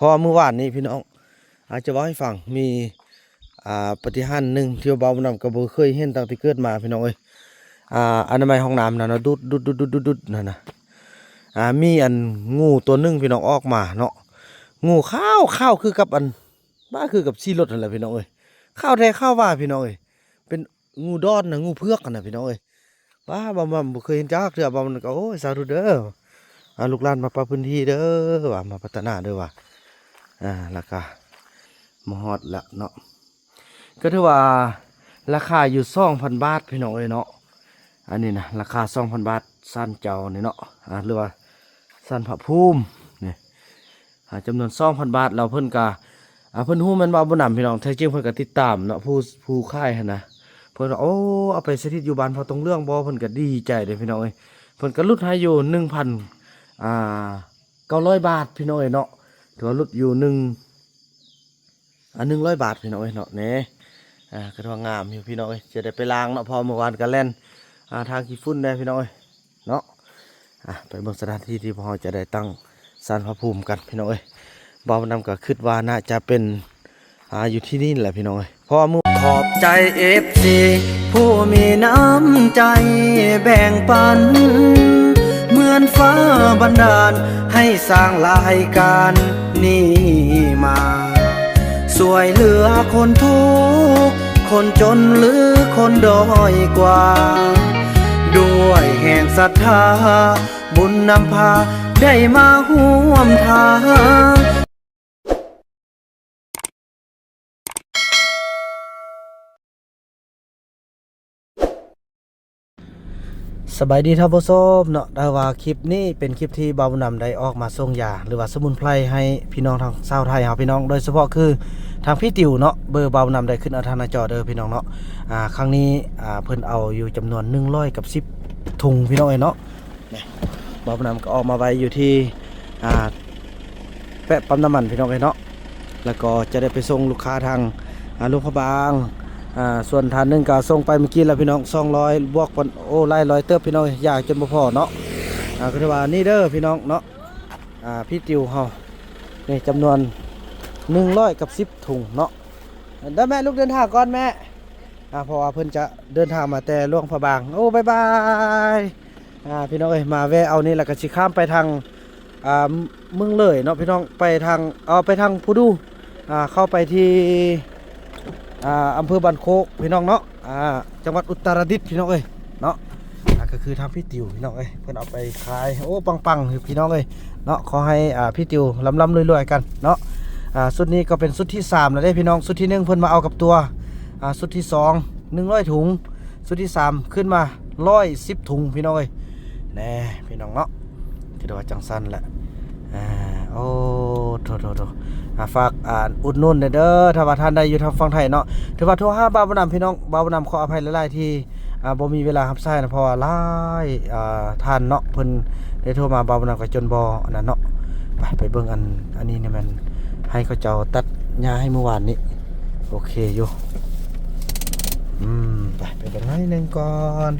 ພາະວ່າມື້ວານນີ້ພີ່ນ້ອງ ອາດຈະເວົ້າໃຫ້ຟັງ ມີ ອ່າ ປາຕິຫານໜຶ່ງທີ່ວ່າບ່າວບຸນນຳກໍບໍ່ເຄີຍເຫັນຕັ້ງແຕ່ເກີດມາພີ່ນ້ອງເອີຍ. ອ່າ ອະນາໄມຫ້ອງນ້ຳນັ້ນນະ ດູດໆໆໆນັ້ນນະ ອ່າ ມີອັນງູຕົວໜຶ່ງພີ່ນ້ອງອອກມາເນາະ. ງູຂາວ ຂາວຄືກັບອັນ ບ້າ ຄືກັບສີລົດຫັ້ນແຫຼະພີ່ນ້ອງເອີຍ. ຂາວແທ້ຂາວວ່າພີ່ນ້ອງເອີຍ. ເປັນງູດອນນະ ງູເຜືອກຫັ້ນນະພີ່ນ້ອງເອີຍ. ວ້າ ບ່າວບຸນນຳບໍ່ເຄີຍເຫັນຈັກເທື່ອ. ບ່າວບຸນນຳກໍ ໂອ້ຍ ສາທຸເດີ ອາ ລູກຫຼານມາປັບພື້ນທີ່ເດີ ວ່າ ມາພັດທະນາເດີ ວ່າ ອາ ແລ້ວກະມາຮອດແລ້ວເນາະ. ກໍຖືວ່າລາຄາຢູ່ສອງພັນບາດພີ່ນ້ອງເອີຍເນາະ. ອັນນີ້ນະ ລາຄາສອງພັນບາດ ສານເຈົ້ານີ້ເນາະ ອາ ຫຼືວ່າສານພະພູມນີ້ ອາ ຈຳນວນສອງພັນບາດ. ແລ້ວເພິ່ນກະ ອາ ເພິ່ນຮູ້ແມ່ນບ່າວບຸນນຳພີ່ນ້ອງ. ແທ້ຈິງເພິ່ນກະຕິດຕາມເນາະ ຜູ້ ຜູ້ຂາຍຫັ້ນນະ. ເພິ່ນວ່າ ໂອ້ ເອົາໄປສະຖິດຢູ່ບ້ານພໍ່ຕົງເຫຼືອງບໍ່? ເພິ່ນກະດີໃຈເດ້ພີ່ນ້ອງເອີຍ. ເພິ່ນກະຫຼຸດໃຫ້ຢູ່ໜຶ່ງພັນ ອ່າ ເກົ້າຮ້ອຍບາດພີ່ນ້ອງເອີຍເນາະ. ຖືວ່າຫຼຸດຢູ່ໜຶ່ງ ອ່າ ໜຶ່ງຮ້ອຍບາດພີ່ນ້ອງເອີຍເນາະ. ນີ້ ອ່າ ກໍຖືວ່າງາມຢູ່ພີ່ນ້ອງເອີຍ. ຈະໄດ້ໄປລ້າງເນາະ ເພາະເມື່ອວານກໍແລ່ນ ອ່າ ທາງຂີ້ຝຸ່ນແດ່ພີ່ນ້ອງເອີຍເນາະ. ອ່າ ໄປເບິ່ງສະຖານທີ່ທີ່ພວກເຮົາຈະໄດ້ຕັ້ງສານພະພູມກັນພີ່ນ້ອງເອີຍ. ບ່າວບຸນນຳກໍຄິດວ່າໜ້າຈະເປັນ ອ່າ ຢູ່ທີ່ນີ້ແຫຼະພີ່ນ້ອງເອີຍ ເພາະວ່າມື້ ຂອບໃຈເອັຟຊີຜູ້ມີນ້ຳໃຈແບ່ງປັນ ເໝືອນຟ້າບັນດານໃຫ້ສ້າງລາຍການນີ້ມາ ຊ່ວຍເຫຼືອຄົນທຸກ ຄົນຈົນ ຫຼື ຄົນດ້ອຍກວ່າ ດ້ວຍແຮງສັດທາ ບຸນນຳພາໄດ້ມາຮ່ວມທາງ. ສະບາຍດີທ່ານຜູ້ຊົມເນາະ. ໄດ້ວ່າຄລິບນີ້ເປັນຄລິບທີ່ບ່າວບຸນນຳໄດ້ອອກມາສົ່ງຢາ ຫຼືວ່າສະໝຸນໄພໃຫ້ພີ່ນ້ອງທາງຊາວໄທເຮົາພີ່ນ້ອງ ໂດຍສະເພາະຄືທາງພີ່ຕິວເນາະ. ເບີບ່າວບຸນນຳໄດ້ຂຶ້ນເອົາທາງໜ້າຈໍເດີພີ່ນ້ອງເນາະ. ອ່າ ຄັ້ງນີ້ ອ່າ ເພິ່ນເອົາຢູ່ຈຳນວນໜຶ່ງຮ້ອຍກັບສິບຖົງພີ່ນ້ອງເອີຍເນາະ. ບ່າວບຸນນຳກໍອອກມາໄວ້ຢູ່ທີ່ ອ່າ ແປະປ້ຳນ້ຳມັນພີ່ນ້ອງເອີຍເນາະ. ແລ້ວກໍຈະໄດ້ໄປສົ່ງລູກຄ້າທາງ ອ່າ ຫຼວງພະບາງ ອ່າ ສ່ວນທ່ານໜຶ່ງກໍສົ່ງໄປມື້ກີ້ແລ້ວພີ່ນ້ອງ ສອງຮ້ອຍບວກ ໂອ້ ຫຼາຍຮ້ອຍເຕີບພີ່ນ້ອງເອີຍ ຢາກຈົນບໍ່ພໍເນາະ. ອ່າ ກໍຖືວ່ານີ້ເດີພີ່ນ້ອງເນາະ ອ່າ ພີ່ຕິວເຮົານີ້ ຈຳນວນໜຶ່ງຮ້ອຍກັບສິບຖົງເນາະ. ເດີແມ່ ລູກເດີນທາງກ່ອນແມ່. ອ່າ ເພາະວ່າເພິ່ນຈະເດີນທາງມາແຕ່ຫຼວງພະບາງ. ໂອ້ ບາຍບາຍ. ອ່າ ພີ່ນ້ອງເອີຍ ມາແວ່ເອົານີ້ ແລ້ວກໍຊິຂ້າມໄປທາງ ອ່າ ເມືອງເລີຍເນາະພີ່ນ້ອງ ໄປທາງ ເອົາ ໄປທາງພູດູ ອ່າ ເຂົ້າໄປທີ່ ອ່າ ອຳເພີບ້ານໂຄກພີ່ນ້ອງເນາະ ອ່າ ຈັງຫວັດອຸດຕະລະດິດພີ່ນ້ອງເອີຍເນາະ. ອ່າ ກໍຄືທາງພີ່ຕິວພີ່ນ້ອງເອີຍ ເພິ່ນເອົາໄປຂາຍ. ໂອ້ ປັງໆ ພີ່ນ້ອງເອີຍເນາະ. ຂໍໃຫ້ ອ່າ ພີ່ຕິວລ່ຳໆລວຍໆກັນເນາະ. ອ່າ ຊຸດນີ້ກໍເປັນຊຸດທີສາມແລ້ວເດ້ພີ່ນ້ອງ. ຊຸດທີໜຶ່ງເພິ່ນມາເອົາກັບຕົວ ອ່າ ຊຸດທີສອງ ໜຶ່ງຮ້ອຍຖົງ ຊຸດທີສາມຂຶ້ນມາຮ້ອຍສິບຖົງພີ່ນ້ອງເອີຍ. ແນ່ພີ່ນ້ອງເນາະ ຖືວ່າຈັ່ງຊັ້ນແຫຼະ. ອ່າ ໂອ້ ໂຖໆໆ ອ່າ ຝາກ ອ່າ ອຸດໜູນແດ່ເດີ ຖ້າວ່າທ່ານໃດຢູ່ທາງຝັ່ງໄທເນາະ. ຖືວ່າໂທຫາບ່າວບຸນນຳພີ່ນ້ອງ ບ່າວບຸນນຳຂໍອະໄພຫຼາຍໆທີ່ ອ່າ ບໍ່ມີເວລາຮັບສາຍນະ ເພາະວ່າຫຼາຍ ອ່າ ທ່ານເນາະ ເພິ່ນໄດ້ໂທມາ ບ່າວບຸນນຳກໍຈົນບໍ່ອັນນັ້ນເນາະ. ໄປ ໄປເບິ່ງອັນ ອັນນີ້ນີ້ແມ່ນໃຫ້ເຂົາເຈົ້າຕັດຫຍ້າໃຫ້ມື້ວານນີ້ ໂອເຄຢູ່. ອືມ ໄປ ໄປເບິ່ງໜ້ອຍໜຶ່ງກ່ອນ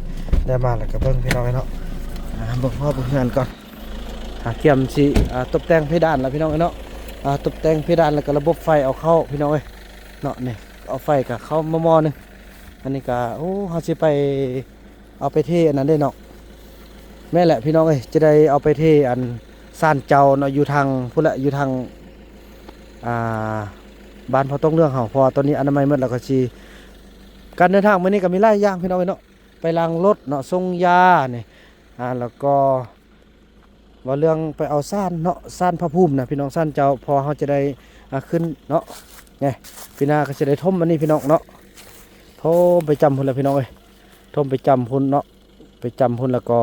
ໄດ້ມາແລ້ວກໍເບິ່ງພີ່ນ້ອງເນາະ. ອ່າ ເບິ່ງຮອບເຮືອນກ່ອນ. ອ່າ ກຽມຊິ ອ່າ ຕົບແຕ່ງເພດານລະພີ່ນ້ອງເອີຍເນາະ. ອ່າ ຕົບແຕ່ງເພດານ ແລ້ວກໍລະບົບໄຟເອົາເຂົ້າພີ່ນ້ອງເອີຍເນາະ. ນີ້ເອົາໄຟກໍເຂົ້າໝໍ້ໆໜຶ່ງ. ອັນນີ້ກໍ ໂອ້ ເຮົາຊິໄປເອົາໄປເທອັນນັ້ນເດ້ເນາະ. ແມ່ນແຫຼະພີ່ນ້ອງເອີຍ ຈະໄດ້ເອົາໄປເທອັນສານເຈົ້າເນາະ ຢູ່ທາງພຸ້ນແຫຼະ ຢູ່ທາງ ອ່າ ບ້ານພໍ່ຕົງເຫຼືອງເຮົາ ເພາະວ່າຕອນນີ້ອະນາໄມໝົດ ແລ້ວກໍຊິ ການເດີນທາງມື້ນີ້ກໍມີຫຼາຍຢ່າງພີ່ນ້ອງເອີຍເນາະ. ໄປລ້າງລົດເນາະ ສົ່ງຢານີ້ ອ່າ ແລ້ວກໍ ເວົ້າເລື່ອງໄປເອົາສານເນາະ ສານພະພູມນະພີ່ນ້ອງ ສານເຈົ້າ ເພາະເຮົາຈະໄດ້ ອ່າ ຂຶ້ນເນາະ. ນີ້ ປີໜ້າກໍຈະໄດ້ຖົມອັນນີ້ພີ່ນ້ອງເນາະ ຖົມໄປຈຳພຸ້ນແຫຼະພີ່ນ້ອງເອີຍ ຖົມໄປຈຳພຸ້ນເນາະ ໄປຈຳພຸ້ນ ແລ້ວກໍ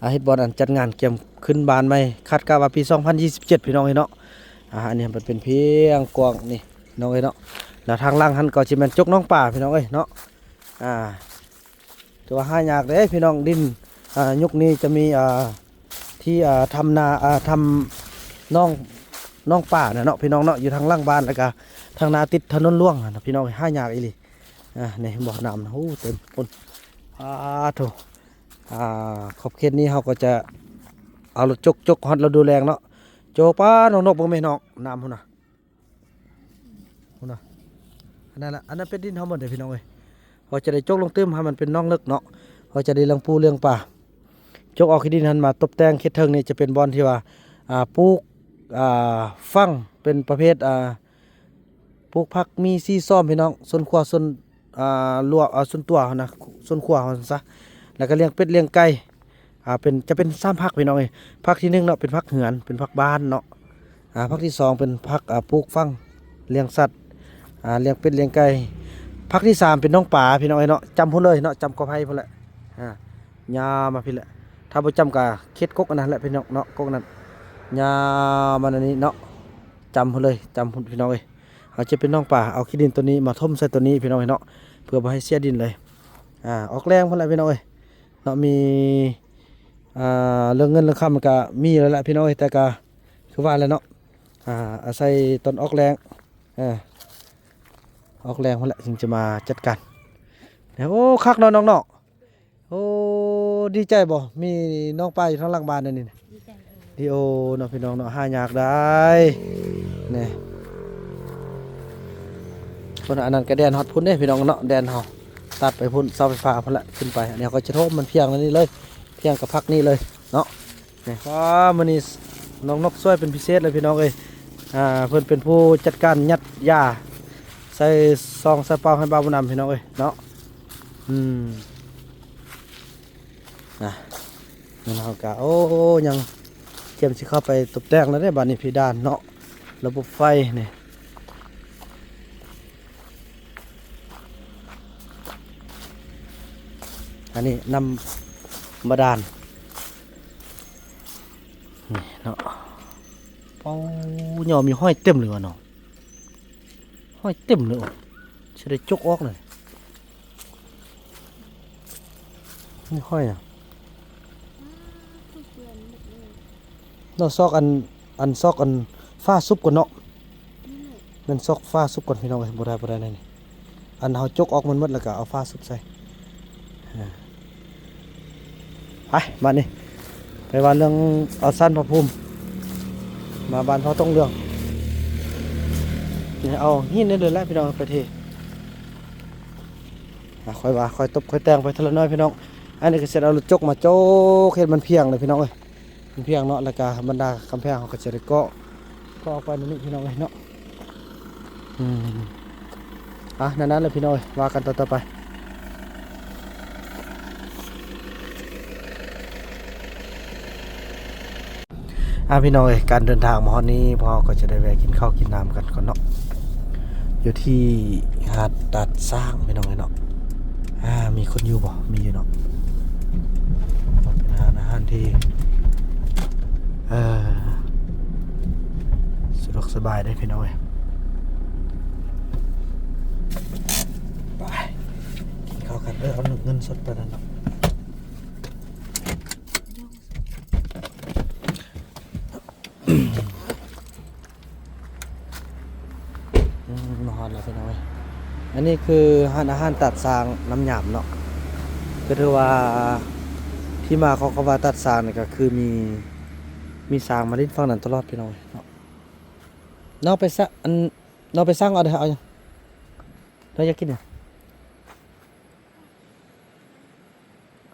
ອາ ເຮັດບ່ອນອັນຈັດງານກຽມຂຶ້ນບ້ານໃໝ່ ຄາດກະວ່າປີສອງພັນຊາວເຈັດພີ່ນ້ອງເອີຍເນາະ. ອາ ອັນນີ້ມັນເປັນພຽງກວ້າງນີ້ພີ່ນ້ອງເອີຍເນາະ ແລ້ວທາງຫຼັງຫັ້ນກໍຊິແມ່ນຈົກໜອງປາພີ່ນ້ອງເອີຍເນາະ. ອ່າ ຖືວ່າຫາຍາກເດ້ພີ່ນ້ອງ ດິນ ອ່າ ຍຸກນີ້ຈະມີ ອ່າ ທີ່ ອ່າ ທຳນາ ອ່າ ທຳໜອງ ໜອງປານະເນາະພີ່ນ້ອງເນາະ ຢູ່ທາງຫຼັງບ້ານ ແລ້ວກະທາງໜ້າຕິດຖະໜົນຫຼວງນະພີ່ນ້ອງ ຫາຍາກອີ່ຫຼີ. ອ່າ ນີ້ເຫັນບໍ່ ນ້ຳ ໂອ້ ເຕັມພຸ້ນ ອາ ໂທ້ ອ່າ ຂອບເຂດນີ້ເຮົາກໍຈະເອົາລົດຈົກ ຈົກຮອດລະດູແລ້ງເນາະ. ໂຈກປາ ນ້ອງນົກເບິ່ງແມ່ນ້ອງ ນ້ຳພຸ້ນນະ ພຸ້ນນະ ອັນນັ້ນລະ ອັນນັ້ນເປັນດິນເຮົາໝົດເດ້ພີ່ນ້ອງເອີຍ. ເຮົາຈະໄດ້ຈົກລົງຕື່ມໃຫ້ມັນເປັນໜອງເລິກເນາະ ເຮົາຈະໄດ້ລ້ຽງປູລ້ຽງປາ. ຈົກເອົາຂີ້ດິນຫັ້ນມາຕົບແຕ່ງເຂດເທິງນີ້ ຈະເປັນບ່ອນທີ່ວ່າ ອ່າ ປູກ ອ່າ ຝັງເປັນປະເພດ ອ່າ ປູກຜັກມີສີຊອມພີ່ນ້ອງ ສວນຄົວ ສວນ ອ່າ ລົວ ເອົາ ສ່ວນຕົວເຮົານະ ສ່ວນຄົວເຮົາຊັ້ນຊະ ແລ້ວກໍລ້ຽງເປັດລ້ຽງໄກ່ ອ່າ ເປັນ ຈະເປັນສາມຜັກພີ່ນ້ອງເອີຍ. ຜັກທີໜຶ່ງເນາະ ເປັນຜັກເຮືອນ ເປັນຜັກບ້ານເນາະ ອ່າ ຜັກທີສອງເປັນຜັກ ອ່າ ປູກຝັງລ້ຽງສັດ ອ່າ ລ້ຽງເປັດລ້ຽງໄກ່. ຜັກທີສາມເປັນໜອງປາພີ່ນ້ອງເອີຍເນາະ ຈ້ຳພຸ້ນເລີຍເນາະ ຈ້ຳກໍໄຜ່ພຸ້ນແຫຼະ ອ່າ ຍາວມາພີ້ແຫຼະ. ຖ້າບໍ່ຈ້ຳກໍເຂດກົກອັນນັ້ນແຫຼະພີ່ນ້ອງເນາະ ກົກນັ້ນ ຍາວມາອັນນີ້ເນາະ ຈ້ຳພຸ້ນເລີຍ ຈ້ຳພຸ້ນພີ່ນ້ອງເອີຍ. ເຮົາຈະເປັນໜອງປາ ເອົາຂີ້ດິນໂຕນີ້ມາຖົມໃສ່ໂຕນີ້ພີ່ນ້ອງເອີຍເນາະ ເພື່ອບໍ່ໃຫ້ເສຍດິນເລີຍ. ອ່າ ອອກແຮງພຸ້ນແຫຼະພີ່ນ້ອງເອີຍເນາະ ມີ ອ່າ ເລື່ອງເງິນເລື່ອງຄຳມັນກະມີແລ້ວແຫຼະພີ່ນ້ອງເອີຍ ແຕ່ກະຄືວ່າແຫຼະເນາະ ອ່າ ອາໄສຕອນອອກແຮງ ເອີ ອອກແຮງພຸ້ນແຫຼະ ຈຶ່ງຈະມາຈັດການ. ໂອ້ ຄັກເນາະນ້ອງເນາະ. ໂອ້ ດີໃຈບໍ່ ມີນ້ອງປາຢູ່ທາງຫຼັງບ້ານອັນນີ້ນະ? ດີໃຈເອີຍ ດີໂອເນາະພີ່ນ້ອງເນາະ ຫາຍາກໄດ໋ ນີ້ ພຸ້ນ ອັນນັ້ນກະແດນຮອດພຸ້ນເດ້ພີ່ນ້ອງເນາະ ແດນເຮົາຕັດໄປພຸ້ນ ເສົາໄຟຟ້າພຸ້ນແຫຼະ ຂຶ້ນໄປ. ອັນນີ້ເຮົາກໍຈະຖົມມັນພຽງອັນນີ້ເລີຍ ພຽງກັບຜັກນີ້ເລີຍເນາະ. ນີ້ ວ້າ ມື້ນີ້ນ້ອງນົກຊ່ວຍເປັນພິເສດເລີຍພີ່ນ້ອງເອີຍ ອ່າ ເພິ່ນເປັນຜູ້ຈັດການຍັດຢາໃສ່ຊອງໃສ່ເປົາໃຫ້ບ່າວບຸນນຳພີ່ນ້ອງເອີຍເນາະ. ອືມ ນະ ແມ່ນເຮົາກະ ໂອ້ ຍັງກຽມຊິເຂົ້າໄປຕົບແຕ່ງແລ້ວເດ້ ບາດນີ້ເພດານເນາະ ລະບົບໄຟນີ້. ອັນນີ້ນ້ຳບາດານນີ້ເນາະ. ເປົາ ຫຍ້ອມມີຫອຍເຕັມເລີຍວ່ານ້ອງ ຫອຍເຕັມເລີຍ. ໂອ້ ຊິໄດ້ຈົກອອກເລີຍ ມີຫອຍຫຍັງເນາະ. ຊອກອັນ ອັນຊອກອັນຝາຊຸບກ່ອນເນາະ ແມ່ນຊອກຝາຊຸບກ່ອນພີ່ນ້ອງເອີຍ. ບໍ່ໄດ້ ບໍ່ໄດ້ ນີ້ ອັນເຮົາຈົກອອກມັນໝົດ ແລ້ວກໍເອົາຝາຊຸບໃສ່. ອ່າ ໄປ ບາດນີ້ໄປວ່າເລື່ອງເອົາສານພະພູມ ມາບ້ານພໍ່ຕົງເຫຼືອງ ເອົາຫີນນີ້ເລີຍແຫຼະພີ່ນ້ອງ ໄປເທ. ອ່າ ຄ່ອຍວ່າ ຄ່ອຍຕົບ ຄ່ອຍແຕ່ງໄປເທື່ອລະໜ້ອຍພີ່ນ້ອງ. ອັນນີ້ກໍຊິເອົາລົດຈົກມາຈົກ ເຮັດມັນພຽງເລີຍພີ່ນ້ອງເອີຍ ມັນພຽງເນາະ. ແລ້ວກໍບັນດາກຳແພງເຮົາກໍຈະໄດ້ເກາະ ເກາະອອກໄປແນວນີ້ພີ່ນ້ອງເອີຍເນາະ. ອືມ ອ່ະ ນັ້ນໆ ແຫຼະພີ່ນ້ອງເອີຍ ວ່າກັນຕໍ່ໆໄປ. ອ່າ ພີ່ນ້ອງເອີຍ ການເດີນທາງມາຮອດນີ້ ພວກເຮົາກໍຈະໄດ້ແວະກິນເຂົ້າກິນນ້ຳກັນກ່ອນເນາະ ຢູ່ທີ່ຫາດຕາດຊ້າງພີ່ນ້ອງເອີຍເນາະ. ອ່າ ມີຄົນຢູ່ບໍ່? ມີຢູ່ເນາະ. ເປັນຮ້ານອາຫານທີ່ ເອີ ສະດວກສະບາຍເດ້ພີ່ນ້ອງເອີຍ. ໄປ ກິນເຂົ້າກັນເດີ ເອົາເງິນສົດໄປນັ້ນເນາະ. ອືມ ມາຮອດແລ້ວພີ່ນ້ອງເອີຍ. ອັນນີ້ຄືຮ້ານອາຫານຕາດຊ້າງນ້ຳຍາມເນາະ ກໍຖືວ່າທີ່ມາຂອງຄຳວ່າຕາດຊ້າງນີ້ ກໍຄືມີ ມີຊ້າງມາຫຼິ້ນຝັ່ງນັ້ນຕະຫຼອດພີ່ນ້ອງເອີຍເນາະ. ນ້ອງໄປຊະ ອັນ ນ້ອງໄປສັ່ງເອົາເດີ ເອົາຫຍັງ? ນ້ອງຢາກກິນຫຍັງ?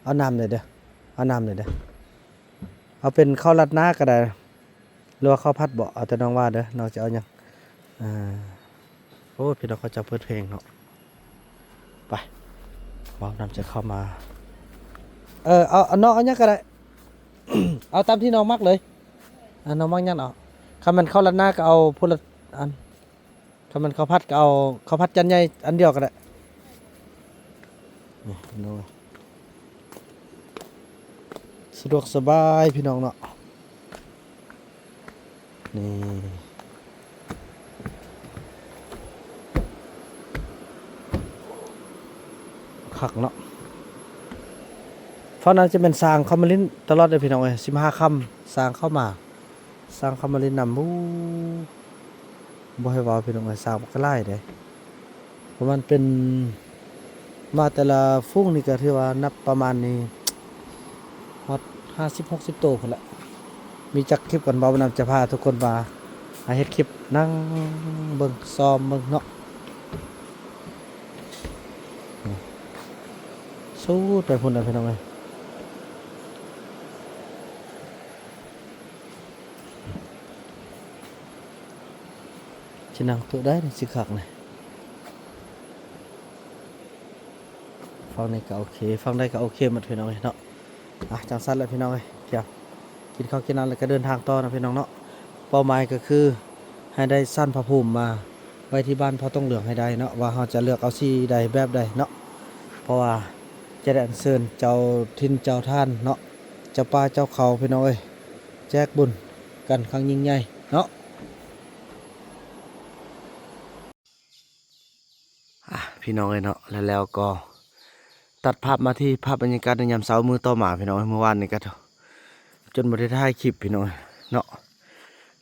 ເອົານ້ຳແດ່ເດີ ເອົານ້ຳແດ່ເດີ. ເອົາເປັນເຂົ້າລາດໜ້າກໍໄດ້ ຫຼືວ່າເຂົ້າຜັດເບາະ ເອົາແຕ່ນ້ອງວ່າເດີ ນ້ອງຈະເອົາຫຍັງ? ອ່າ ໂອ້ ພີ່ນ້ອງເຂົາເຈົ້າເປີດເພງເນາະ. ໄປ ເວົ້ານຳຈະເຂົ້າມາ ເອີ ເອົາ ເອົາ ນ້ອງເອົາຫຍັງກໍໄດ້ ເອົາຕາມທີ່ນ້ອງມັກເລີຍ. ອ່າ ນ້ອງມັກຫຍັງເອົາ ຄັນແມ່ນເຂົ້າລາດໜ້າກໍເອົາພຸ້ນລະອັນ. ຄັນແມ່ນເຂົ້າຜັດກໍເອົາເຂົ້າຜັດຈານໃຫຍ່ອັນດຽວກໍໄດ້. ນີ້ພີ່ນ້ອງ ສະດວກສະບາຍພີ່ນ້ອງເນາະ. ນີ້ ຄັກເນາະ. ຝັ່ງນັ້ນຈະແມ່ນຊ້າງເຂົ້າມາຫຼິ້ນຕະຫຼອດເດ້ພີ່ນ້ອງເອີຍ ສິບຫ້າຄ່ຳຊ້າງເຂົ້າມາ. ຊ້າງເຂົ້າມາຫຼິ້ນນຳ ໂອ້ ບໍ່ໃຫ້ເວົ້າພີ່ນ້ອງເອີຍ ຊ້າງມັນກໍຫຼາຍເດ້. ເພາະມັນເປັນ ມາແຕ່ລະຝູງນີ້ກໍຖືວ່ານັບປະມານນີ້ຮອດຫ້າສິບຫົກສິບໂຕພຸ້ນແຫຼະ. ມີຈັກຄລິບກ່ອນ ບ່າວບຸນນຳຈະພາທຸກຄົນມາ ມາເຮັດຄລິບນັ່ງເບິ່ງ ຊອມເບິ່ງເນາະ. ສູດໄປພຸ້ນແຫຼະພີ່ນ້ອງເອີຍ. ຊິນັ່ງໂຕະໃດນີ້ຊິຄັກນີ້? ຝັ່ງນີ້ກໍໂອເຄ ຝັ່ງໃດກໍໂອເຄໝົດພີ່ນ້ອງເອີຍເນາະ. ອ່ະ ຈັ່ງຊັ້ນແຫຼະພີ່ນ້ອງເອີຍ ກຽມກິນເຂົ້າກິນນ້ຳ ແລ້ວກໍເດີນທາງຕໍ່ນະພີ່ນ້ອງເນາະ. ເປົ້າໝາຍກໍຄືໃຫ້ໄດ້ສານພະພູມມາໄວ້ທີ່ບ້ານພໍ່ຕົງເຫຼືອງໃຫ້ໄດ້ເນາະ ວ່າເຮົາຈະເລືອກເອົາສີໃດແບບໃດເນາະ. ເພາະວ່າຈະໄດ້ອັນເຊີນເຈົ້າຖິ່ນເຈົ້າຖານເນາະ ເຈົ້າປ່າເຈົ້າເຂົາພີ່ນ້ອງເອີຍ ແຈກບຸນກັນຄັ້ງຍິ່ງໃຫຍ່ເນາະ. ອ່ະ ພີ່ນ້ອງເອີຍເນາະ ແລ້ວ ແລ້ວກໍຕັດພາບມາທີ່ພາບບັນຍາກາດໃນຍາມເຊົ້າມື້ຕໍ່ມາ ພີ່ນ້ອງເອີຍ. ມື້ວານນີ້ກໍຈົນບໍ່ໄດ້ຖ່າຍຄລິບ ພີ່ນ້ອງເອີຍເນາະ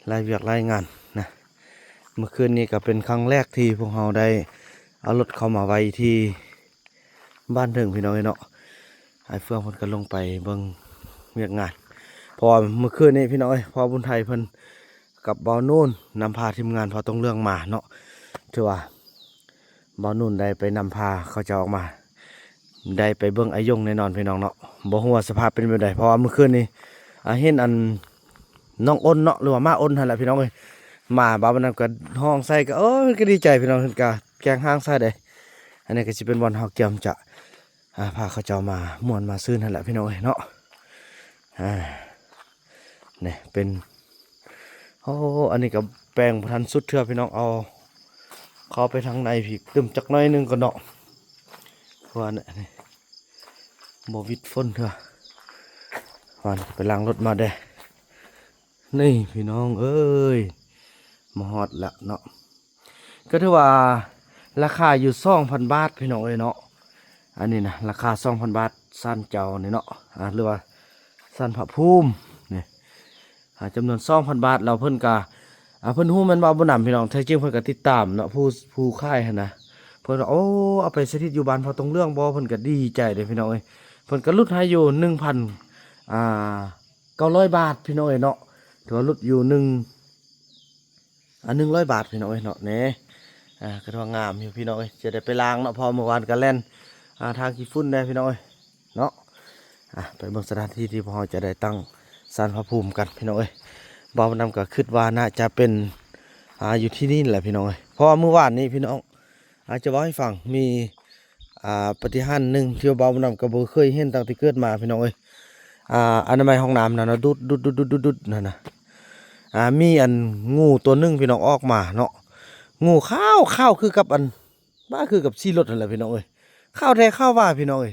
ຫຼາຍວຽກຫຼາຍງານນະ. ມື້ຄືນນີ້ກໍເປັນຄັ້ງແລກທີ່ພວກເຮົາໄດ້ເອົາລົດເຂົ້າມາໄວ້ທີ່ ບ້ານເທິງພີ່ນ້ອງເອີຍເນາະ. ອ້າຍເຟືອງເພິ່ນກໍລົງໄປເບິ່ງວຽກງານ ເພາະວ່າມື້ຄືນນີ້ພີ່ນ້ອງເອີຍ ພໍ່ບຸນໄທເພິ່ນກັບບ່າວນູນນຳພາທີມງານພໍ່ຕົງເຫຼືອງມາເນາະ. ຖືວ່າບ່າວນູນໄດ້ໄປນຳພາເຂົາເຈົ້າອອກມາ ໄດ້ໄປເບິ່ງອາຍົງແນ່ນອນພີ່ນ້ອງເນາະ. ບໍ່ຮູ້ວ່າສະພາບເປັນແບບໃດ ເພາະວ່າມື້ຄືນນີ້ ອາ ເຫັນອັນ ນ້ອງອົນເນາະ ຫຼືວ່າໝາອົນຫັ້ນແຫຼະພີ່ນ້ອງເອີຍ ມາ ບ່າວບຸນນຳກໍຮ້ອງໃສ່ ກໍ ໂອ້ຍ ກໍດີໃຈພີ່ນ້ອງ ເພິ່ນກໍແກງຮ່າງໃສ່ເດ້. ອັນນີ້ກໍຊິເປັນບ່ອນເຮົາກຽມຈະ ອ່າ ພາເຂົາເຈົ້າມາມ່ວນມາຊື່ນຫັ້ນແຫຼະພີ່ນ້ອງເອີຍເນາະ. ອ່າ ນີ້ເປັນ ໂອ້ ອັນນີ້ກໍແປງບໍ່ທັນສຸດເທື່ອພີ່ນ້ອງ ເອົາເຂົ້າໄປທາງໃນພີ້ຕື່ມຈັກໜ້ອຍໜຶ່ງກ່ອນເນາະ ເພາະວ່ານີ້ບໍ່ຫວິດຝົນເທື່ອ. ວ່າໄປລ້າງລົດມາເດ້. ນີ້ພີ່ນ້ອງເອີຍ ມາຮອດແລ້ວເນາະ. ກໍຖືວ່າລາຄາຢູ່ສອງພັນບາດພີ່ນ້ອງເອີຍເນາະ. ອັນນີ້ນະ ລາຄາສອງພັນບາດ ສານເຈົ້ານີ້ເນາະ ອ່າ ຫຼືວ່າສານພະພູມນີ້ ອ່າ ຈຳນວນສອງພັນບາດ. ແລ້ວເພິ່ນກະ ອ່າ ເພິ່ນຮູ້ແມ່ນບ່າວບຸນນຳພີ່ນ້ອງ ແທ້ຈິງເພິ່ນກະຕິດຕາມເນາະ ຜູ້ ຜູ້ຂາຍຫັ້ນນະ. ເພິ່ນວ່າ ໂອ້ ເອົາໄປສະຖິດຢູ່ບ້ານພໍ່ຕົງເຫຼືອງບໍ່? ເພິ່ນກະດີໃຈເດ້ພີ່ນ້ອງເອີຍ. ເພິ່ນກະຫຼຸດໃຫ້ຢູ່ໜຶ່ງພັນ ອ່າ ເກົ້າຮ້ອຍບາດພີ່ນ້ອງເອີຍເນາະ. ຖືວ່າຫຼຸດຢູ່ໜຶ່ງ ອ່າ ໜຶ່ງຮ້ອຍບາດພີ່ນ້ອງເອີຍເນາະ. ນີ້ ອ່າ ກໍຖືວ່າງາມຢູ່ພີ່ນ້ອງເອີຍ ຈະໄດ້ໄປລ້າງເນາະ ເພາະເມື່ອວານກໍແລ່ນ ອ່າ ທາງຂີ້ຝຸ່ນແດ່ພີ່ນ້ອງເອີຍເນາະ. ອ່າ ໄປເບິ່ງສະຖານທີ່ທີ່ພວກເຮົາຈະໄດ້ຕັ້ງສານພະພູມກັນພີ່ນ້ອງເອີຍ. ບ່າວບຸນນຳກໍຄິດວ່າໜ້າຈະເປັນ ອ່າ ຢູ່ທີ່ນີ້ແຫຼະພີ່ນ້ອງເອີຍ ເພາະວ່າມື້ວານນີ້ພີ່ນ້ອງ ອາດຈະເວົ້າໃຫ້ຟັງ ມີ ອ່າ ປາຕິຫານໜຶ່ງທີ່ວ່າບ່າວບຸນນຳກໍບໍ່ເຄີຍເຫັນຕັ້ງແຕ່ເກີດມາພີ່ນ້ອງເອີຍ. ອ່າ ອະນາໄມຫ້ອງນ້ຳນັ້ນນະ ດູດໆໆໆນັ້ນນະ ອ່າ ມີອັນງູຕົວໜຶ່ງພີ່ນ້ອງອອກມາເນາະ. ງູຂາວ ຂາວຄືກັບອັນ ບ້າ ຄືກັບສີລົດຫັ້ນແຫຼະພີ່ນ້ອງເອີຍ. ຂາວແທ້ຂາວວ່າພີ່ນ້ອງເອີຍ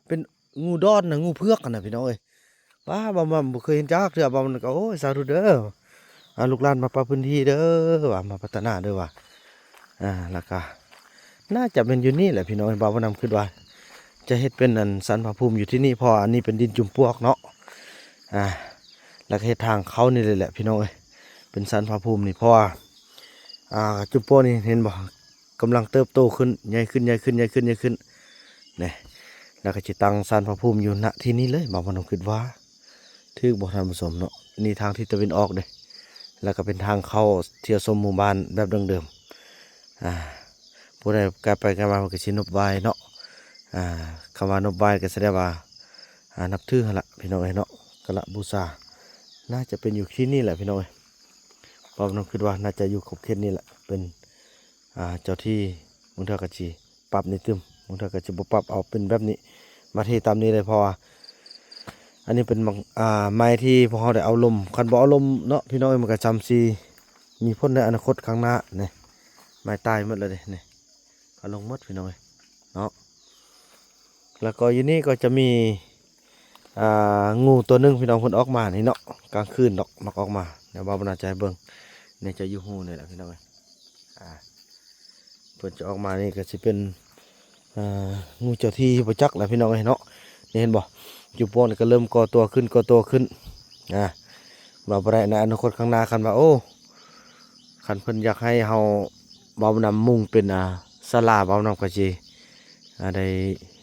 ເປັນງູດອນນະ ງູເຜືອກຫັ້ນນະພີ່ນ້ອງເອີຍ. ປ້າ ບ່າວບຸນນຳບໍ່ເຄີຍເຫັນຈັກເທື່ອ. ບ່າວບຸນນຳກໍ ໂອ້ຍ ສາທຸເດີ ອ່າ ລູກຫຼານມາປັບພື້ນທີ່ເດີ ວ່າມາພັດທະນາເດີວ່າ. ອ່າ ແລ້ວກະໜ້າຈະແມ່ນຢູ່ນີ້ແຫຼະພີ່ນ້ອງເອີຍ. ບ່າວບຸນນຳຄິດວ່າຈະເຮັດເປັນອັນສານພະພູມຢູ່ທີ່ນີ້ ເພາະວ່າອັນນີ້ເປັນດິນຈຸ່ມປວກເນາະ. ອ່າ ແລ້ວກະເຮັດທາງເຂົ້ານີ້ເລີຍແຫຼະພີ່ນ້ອງເອີຍ ເປັນສານພະພູມນີ້ ເພາະວ່າ ອ່າ ຈຸ່ມປວກນີ້ເຫັນບໍ່? ກຳລັງເຕີບໂຕຂຶ້ນ ໃຫຍ່ຂຶ້ນ ໃຫຍ່ຂຶ້ນ ໃຫຍ່ຂຶ້ນ ໃຫຍ່ຂຶ້ນ ນີ້ ແລ້ວກໍຈະຕັ້ງສານພະພູມຢູ່ ນະ ທີ່ນີ້ເລີຍ. ບ່າວບຸນນຳຄິດວ່າຖືກບໍ່ທ່ານຜູ້ຊົມເນາະ? ນີ້ທາງທິດຕາເວັນອອກເດ້ ແລ້ວກໍເປັນທາງເຂົ້າທ່ຽວຊົມໝູ່ບ້ານແບບດັ້ງເດີມ. ອ່າ ຜູ້ໃດໄກໄປໄກມາເພິ່ນກໍຊິນົບໄຫວ້ເນາະ. ອ່າ ຄຳວ່ານົບໄຫວ້ກໍສະແດງວ່າ ອ່າ ນັບຖືຫັ້ນລະພີ່ນ້ອງເອີຍເນາະ ກະລະບູຊາ. ໜ້າຈະເປັນຢູ່ທີ່ນີ້ແຫຼະພີ່ນ້ອງເອີຍ. ບ່າວບຸນນຳຄິດວ່າໜ້າຈະຢູ່ຂອບເຂດນີ້ແຫຼະ ເປັນ ອ່າ ເຈົ້າທີ່ ບາງເທື່ອກໍຊິປັບນີ້ຕື່ມ ບາງເທື່ອກໍຊິບໍ່ປັບ ເອົາເປັນແບບນີ້ມາເທຕາມນີ້ເລີຍ. ເພາະວ່າອັນນີ້ເປັນ ອ່າ ໄມ້ທີ່ພວກເຮົາໄດ້ເອົາລົມ ຄັນບໍ່ເອົາລົມເນາະ ພີ່ນ້ອງເອີຍ ມັນກໍຊ່ຳຊິມີຜົນໃນອະນາຄົດຂ້າງໜ້າ. ນີ້ ໄມ້ຕາຍໝົດແລ້ວເດ້ ນີ້ ເອົາລົງໝົດ ພີ່ນ້ອງເອີຍເນາະ. ແລ້ວກໍຢູ່ນີ້ກໍຈະມີ ອ່າ ງູຕົວໜຶ່ງ ພີ່ນ້ອງ ເພິ່ນອອກມານີ້ເນາະ ກາງຄືນດອກ ມັກອອກມາ ດຽວບ່າວບຸນນຳຈະໃຫ້ເບິ່ງ. ນີ້ຈະຢູ່ຮູນີ້ແຫຼະ ພີ່ນ້ອງເອີຍ. ອ່າ ເພິ່ນຈະອອກມານີ້ກໍຊິເປັນ ອ່າ ງູເຈົ້າທີ່ບໍ່ຈັກແຫຼະ ພີ່ນ້ອງເອີຍເນາະ. ນີ້ເຫັນບໍ່? ຈຸ່ມປວກນີ້ກໍເລີ່ມກໍ່ຕົວຂຶ້ນ ກໍ່ຕົວຂຶ້ນ. ອ່າ ວ່າບໍ່ໄດ້ໃນອະນາຄົດຂ້າງໜ້າ ຄັນວ່າ ໂອ້ ຄັນເພິ່ນຢາກໃຫ້ເຮົາ ບ່າວບຸນນຳມຸງເປັນ ອ່າ ສາລາ ບ່າວບຸນນຳກໍຊິ ອ່າ ໄດ້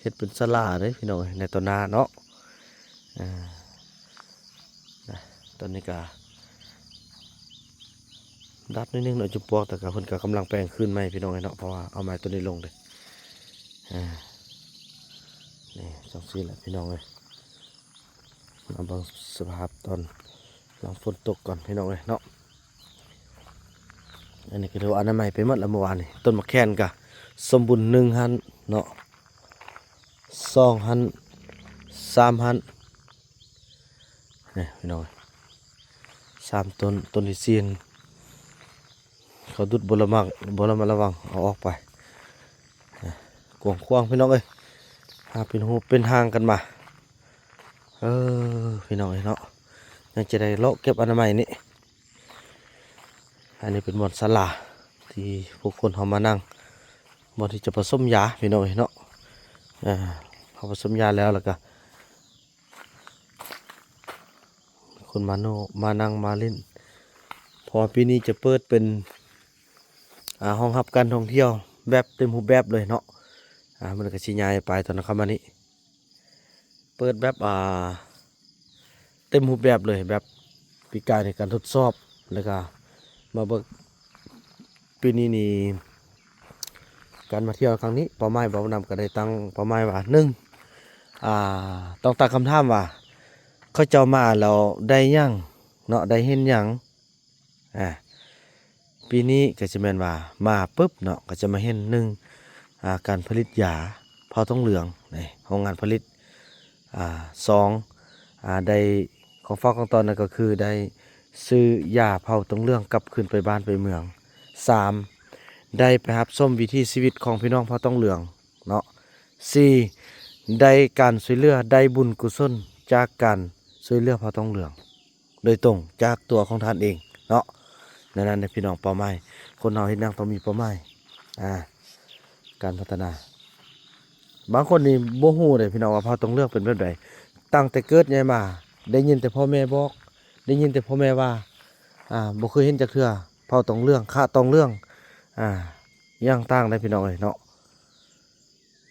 ເຮັດເປັນສາລາເດ້ ພີ່ນ້ອງເອີຍ ໃນຕໍ່ໜ້າເນາະ. ອ່າ ນະ ຕອນນີ້ກໍ ດັບໜ້ອຍໜຶ່ງເນາະ ຈຸມປວກ ແຕ່ກໍເພິ່ນກໍກຳລັງແປງຄືນໃໝ່ ພີ່ນ້ອງເອີຍເນາະ ເພາະວ່າເອົາໄມ້ຕົວນີ້ລົງເດ້. ອ່າ ນີ້ ຈັ່ງຊີ້ແຫຼະ ພີ່ນ້ອງເອີຍ. ມາເບິ່ງສະພາບຕອນຫຼັງຝົນຕົກກ່ອນ ພີ່ນ້ອງເອີຍເນາະ. ອັນນີ້ກໍຖືວ່າອະນາໄມໄປໝົດແລ້ວມື້ວານນີ້. ຕົ້ນໝາກແຄນກໍສົມບູນ ໜຶ່ງຫັ້ນເນາະ, ສອງຫັ້ນ, ສາມຫັ້ນ. ນີ້ພີ່ນ້ອງເອີຍ ສາມຕົ້ນ, ຕົ້ນທີສີ່ ເຂົາດຸດບໍ່ລະມັດ, ບໍ່ລະມັດລະວັງ ເອົາອອກໄປ. ກວ້າງຂວາງ ພີ່ນ້ອງເອີຍ, ຫາເປັນຮູເປັນຮ່າງກັນມາ. ເອີ ພີ່ນ້ອງເອີຍເນາະ, ຍັງຈະໄດ້ເລາະເກັບອະນາໄມນີ້. ອັນນີ້ເປັນບ່ອນສາລາທີ່ຜູ້ຄົນເຮົາມານັ່ງ, ບ່ອນທີ່ຈະປະສົມຢາ ພີ່ນ້ອງເອີຍເນາະ. ເຮົາປະສົມຢາແລ້ວ ແລ້ວກະ ຄົນມາໂນ ມານັ່ງມາຫຼິ້ນ. ເພາະວ່າປີນີ້ຈະເປີດເປັນ ອ່າ ຮອງຮັບການທ່ອງທ່ຽວແບບເຕັມຮູບແບບເລີຍເນາະ. ອ່າ ມັນກໍຊິຍ້າຍໄປຕອນເຂົ້າມານີ້ ເປີດແບບ ອ່າ ເຕັມຮູບແບບເລີຍ, ແບບປີກາຍໃນການທົດສອບ ແລ້ວກໍມາເບິ່ງປີນີ້ນີ້ ການມາທ່ຽວຄັ້ງນີ້ ເປົ້າໝາຍ ບ່າວນຳກໍໄດ້ຕັ້ງເປົ້າໝາຍວ່າ ໜຶ່ງ ອ່າ ຕ້ອງຕັ້ງຄຳຖາມວ່າ ເຂົາເຈົ້າມາແລ້ວໄດ້ຫຍັງເນາະ, ໄດ້ເຫັນຫຍັງ? ອ່າ ປີນີ້ກໍຈະແມ່ນວ່າມາປຶບເນາະ ກໍຈະມາເຫັນ ໜຶ່ງ ອ່າ ການຜະລິດຢາເພົາທອງເຫຼືອງໃນໂຮງງານຜະລິດ, ອ່າ ສອງ ອ່າ ໄດ້ ຂອງຝາກຂອງຕ້ອນນັ້ນກໍຄືໄດ້ຊື້ຢາເພົາທອງເຫຼືອງກັບຄືນໄປບ້ານໄປເມືອງ, ສາມ ໄດ້ໄປຮັບຊົມວິຖີຊີວິດຂອງພີ່ນ້ອງເຜົ່າທອງເຫຼືອງເນາະ, ສີ່ ໄດ້ການຊ່ວຍເຫຼືອ ໄດ້ບຸນກຸສົນຈາກການຊ່ວຍເຫຼືອເຜົ່າທອງເຫຼືອງ ໂດຍຕົງຈາກຕົວຂອງທ່ານເອງເນາະ. ນັ້ນໆ ພີ່ນ້ອງ ເປົ້າໝາຍ ຄົນເຮົາເຮັດຫຍັງຕ້ອງມີເປົ້າໝາຍ ອ່າ ການພັດທະນາ. ບາງຄົນນີ້ບໍ່ຮູ້ເດ້ ພີ່ນ້ອງ ວ່າເຜົ່າທອງເຫຼືອງເປັນແບບໃດ, ຕັ້ງແຕ່ເກີດໃຫຍ່ມາໄດ້ຍິນແຕ່ພໍ່ແມ່ບອກ, ໄດ້ຍິນແຕ່ພໍ່ແມ່ວ່າ ອ່າ ບໍ່ເຄີຍເຫັນຈັກເທື່ອ ເຜົ່າຕອງເຫຼືອງ ຄະຕອງເຫຼືອງ ອ່າ ຢ່າງຕ່າງໃດ ພີ່ນ້ອງເອີຍເນາະ.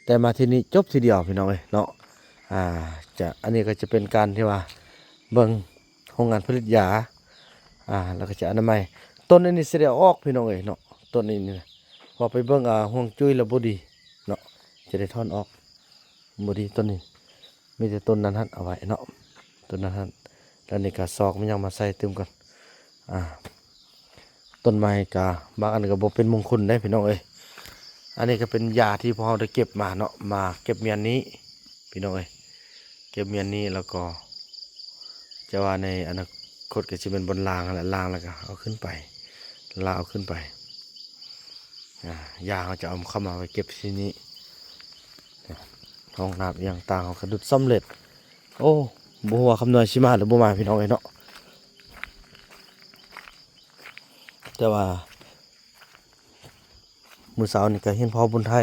ແຕ່ມາທີ່ນີ້ຈົບທີດຽວ ພີ່ນ້ອງເອີຍເນາະ. ອ່າ ຈະ ອັນນີ້ກໍຈະເປັນການທີ່ວ່າເບິ່ງໂຮງງານຜະລິດຢາ ອ່າ ແລ້ວກໍຈະອະນາໄມ. ຕົ້ນອັນນີ້ຊິໄດ້ເອົາອອກ ພີ່ນ້ອງເອີຍເນາະ, ຕົ້ນນີ້ນີ້ນະ ເພາະໄປເບິ່ງ ອ່າ ຮວງຈຸ້ຍແລ້ວບໍ່ດີເນາະ, ຈະໄດ້ຖອນອອກ ບໍ່ດີຕົ້ນນີ້. ມີແຕ່ຕົ້ນນັ້ນຫັ້ນເອົາໄວ້ເນາະ, ຕົ້ນນັ້ນຫັ້ນ. ແລ້ວນີ້ກໍຊອກມີຫຍັງມາໃສ່ຕື່ມກ່ອນ. ອ່າ ຕົ້ນໄມ້ກະບາງອັນກໍບໍ່ເປັນມົງຄຸນເດ້ ພີ່ນ້ອງເອີຍ. ອັນນີ້ກໍເປັນຢາທີ່ພວກເຮົາໄດ້ເກັບມາເນາະ, ມາເກັບມ້ຽນນີ້ ພີ່ນ້ອງເອີຍ, ເກັບມ້ຽນນີ້ ແລ້ວກໍຈະວ່າໃນອະນາຄົດກໍຊິແມ່ນບ່ອນລ້າງຫັ້ນແຫຼະ, ລ້າງແລ້ວກໍເອົາຂຶ້ນໄປ, ລາກເອົາຂຶ້ນໄປ. ອ່າ ຢາເຮົາຈະເອົາເຂົ້າມາໄວ້ເກັບທີ່ນີ້. ຫ້ອງນ້ຳອີ່ຫຍັງຕ່າງເຮົາກໍດຸດສຳເລັດ. ໂອ້ ບໍ່ຮູ້ວ່າຄຳນ້ອຍຊິມາຫຼືບໍ່ມາ ພີ່ນ້ອງເອີຍເນາະ. ແຕ່ວ່າມື້ເຊົ້ານີ້ກໍເຫັນພໍ່ບຸນໄທ,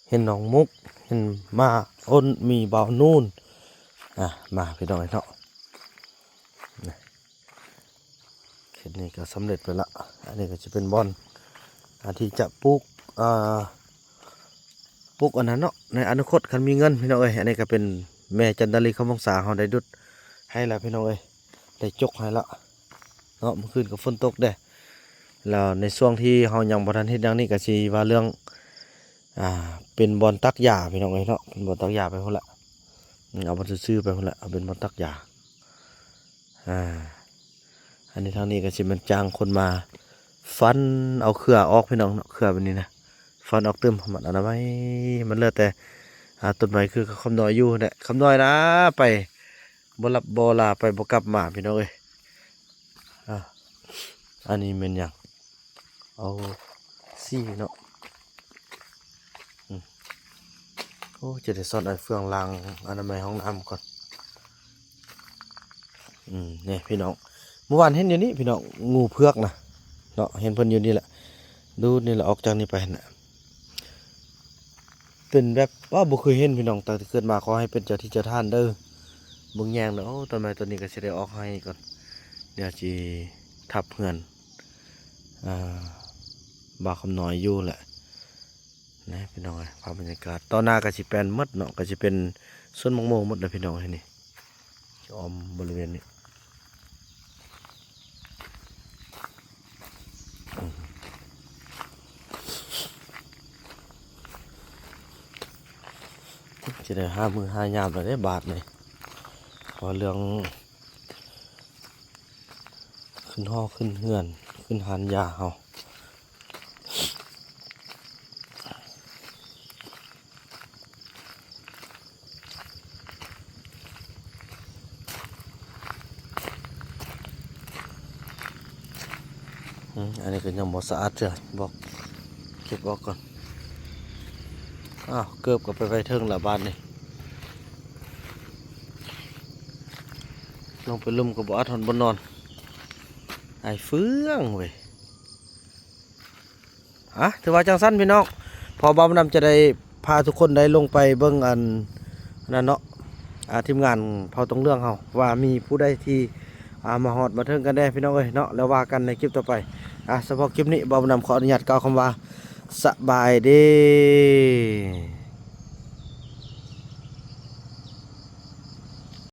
ເຫັນນ້ອງມຸກ, ເຫັນມ້າອ້ນ, ມີບ່າວນູນ. ອ່າ ມາ ພີ່ນ້ອງເອີຍເນາະ. ເຂດນີ້ກໍສຳເລັດໄປລະ. ອັນນີ້ກໍຈະເປັນບ່ອນ ອ່າ ທີ່ຈະປູກ ອ່າ ປູກອັນນັ້ນເນາະ ໃນອະນາຄົດຄັນມີເງິນ ພີ່ນ້ອງເອີຍ. ອັນນີ້ກໍເປັນແມ່ຈັນດາລີຄຳວົງສາ ເຮົາໄດ້ດຸດໃຫ້ລະ ພີ່ນ້ອງເອີຍ, ໄດ້ຈົກໃຫ້ລະເນາະ. ມື້ຄືນກໍຝົນຕົກເດ້, ແລ້ວໃນຊ່ວງທີ່ເຮົາຍັງບໍ່ທັນເຮັດຫຍັງນີ້ ກໍຊິວ່າເລື່ອງ ອ່າ ເປັນບ່ອນຕັກຢາ ພີ່ນ້ອງເອີຍເນາະ, ເປັນບ່ອນຕັກຢາໄປພຸ້ນລະ. ອືມ ເອົາມັນຊື່ໆໄປພຸ້ນແຫຼະ, ເອົາເປັນບ່ອນຕັກຢາ. ອ່າ ອັນນີ້ທາງນີ້ກໍຊິແມ່ນຈ້າງຄົນມາຟັນເອົາເຄືອອອກ ພີ່ນ້ອງເນາະ, ເຄືອແບບນີ້ນະ, ຟັນອອກຕື່ມ ມັນອະນາໄມ, ມັນເຫຼືອແຕ່ ອ່າ ຕົ້ນໄມ້ຄືຄຳນ້ອຍຢູ່ແຫຼະ. ຄຳນ້ອຍນະ ໄປບໍ່ຫຼັບບໍ່ລາ ໄປບໍ່ກັບມາ ພີ່ນ້ອງເອີຍ. ອ່າ ອັນນີ້ແມ່ນຫຍັງ? ເອົາ ສີ່ເນາະ. ອືມ ໂອ້ ຈະໄດ້ສອນອ້າຍເຟືອງລ້າງອະນາໄມຫ້ອງນ້ຳກ່ອນ. ອືມ ນີ້ພີ່ນ້ອງ, ເມື່ອວານເຫັນຢູ່ນີ້ພີ່ນ້ອງ, ງູເຜືອກນະເນາະ, ເຫັນເພິ່ນຢູ່ນີ້ແຫຼະ, ດູດນີ້ແຫຼະ, ອອກຈາກນີ້ໄປຫັ້ນນະ. ເປັນແບບວ່າບໍ່ເຄີຍເຫັນພີ່ນ້ອງ, ຕັ້ງແຕ່ເກີດມາ. ຂໍໃຫ້ເປັນເຈົ້າທີ່ເຈົ້າທານເດີ, ເບິ່ງແຍງເດີ. ໂອ້ ຕົ້ນໄມ້ຕົ້ນນີ້ກໍຊິໄດ້ອອກໃຫ້ກ່ອນ, ດຽວຊິທັບເຮືອນ ອ່າ ບ່າວຄຳນ້ອຍຢູ່ແຫຼະນະ ພີ່ນ້ອງເອີຍ. ພາບບັນຍາກາດຕໍ່ໜ້າກໍຊິແປນໝົດເນາະ, ກໍຊິເປັນສວນໝາກໂມໝົດແຫຼະ ພີ່ນ້ອງເອີຍ. ນີ້ ອ້ອມບໍລິເວນນີ້ ອື ຊິໄດ້ຫາມື້ຫາຍາມແລ້ວເດ້ບາດນີ້ ເພາະເລື່ອງຂຶ້ນຫໍຂຶ້ນເຮືອນ ຂຶ້ນຮ້ານຢາເຮົາ. ອືມ ອັນນີ້ກໍຍັງບໍ່ສະອາດເທື່ອ ບອກ ເກັບອອກກ່ອນ. ອ້າວ ເກີບກໍໄປໄວ້ເທິງລະບາດນີ້ ລົງໄປລຸ່ມກໍບໍ່ອັດຮອດບ່ອນນອນ ໄອເຟືອງເວີຍ. ອ່ະ ຖືວ່າຈັ່ງຊັ້ນພີ່ນ້ອງ ເພາະບ່າວບຸນນຳຈະໄດ້ພາທຸກຄົນໄດ້ລົງໄປເບິ່ງອັນ ອັນນັ້ນເນາະ ອ່າ ທີມງານເຜົ່າຕົງເຫຼືອງເຮົາ ວ່າມີຜູ້ໃດທີ່ ອ່າ ມາຮອດມາເຖິງກັນແດ່ພີ່ນ້ອງເອີຍເນາະ ແລ້ວວ່າກັນໃນຄລິບຕໍ່ໄປ. ອ່າ ສະເພາະຄລິບນີ້ ບ່າວບຸນນຳຂໍອະນຸຍາດກ່າວຄຳວ່າ ສະບາຍດີ.